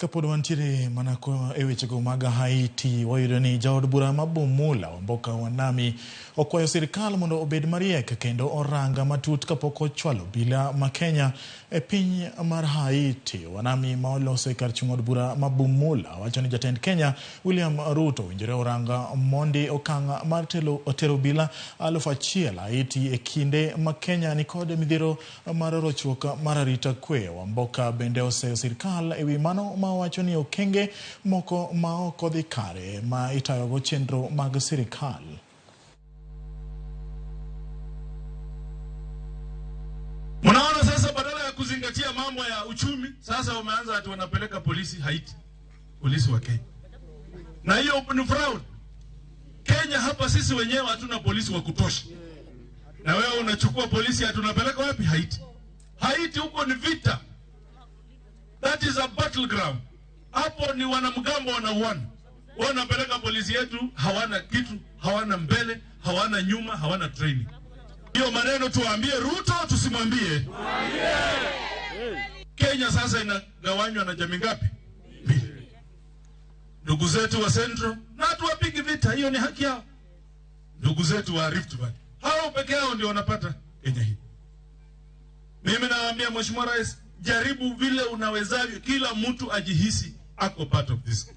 Kapod wantiere mana e wechego mag Haiti, wayudo ni jaod bura ma Bumula Wamboka Wanami okwayo sirikal mondo obed mariek kendo oranga matut kapok ochwalo obila ma Kenya e piny mar Haiti. Wanami ma oloso e kar chung' od bura ma Bumula wacho ni jatend Kenya William Ruto owinjore oranga mondi okang' mar tero obila 1000 Haiti e kinde ma Kenya nikod midhiero mar rochruok mar arita kwe. Wamboka bende oseyo sirikal ewi mano ma wacho ni okenge moko ma ok odhi kare ma itayogo chenro mag sirikal. Mnaona sasa, badala ya kuzingatia mambo ya uchumi, sasa wameanza ati wanapeleka polisi Haiti, polisi wa Kenya, na hiyo ni fraud. Kenya hapa sisi wenyewe hatuna polisi wa kutosha, na wewe unachukua polisi ati unapeleka wapi? Haiti. Haiti huko ni vita, that is a battleground. Hapo ni wanamgambo wanauana. Wewe unapeleka polisi yetu, hawana kitu, hawana mbele, hawana nyuma, hawana training. Hiyo maneno tuwaambie Ruto, tusimwambie? Kenya sasa inagawanywa na jamii ngapi? Mbili. Ndugu zetu wa Central na hatuwapigi vita, hiyo ni haki yao. Ndugu zetu wa Rift Valley, hao peke yao ndio wanapata Kenya hii. Mimi nawaambia Mheshimiwa Rais, jaribu vile unawezavyo, kila mtu ajihisi ako part of this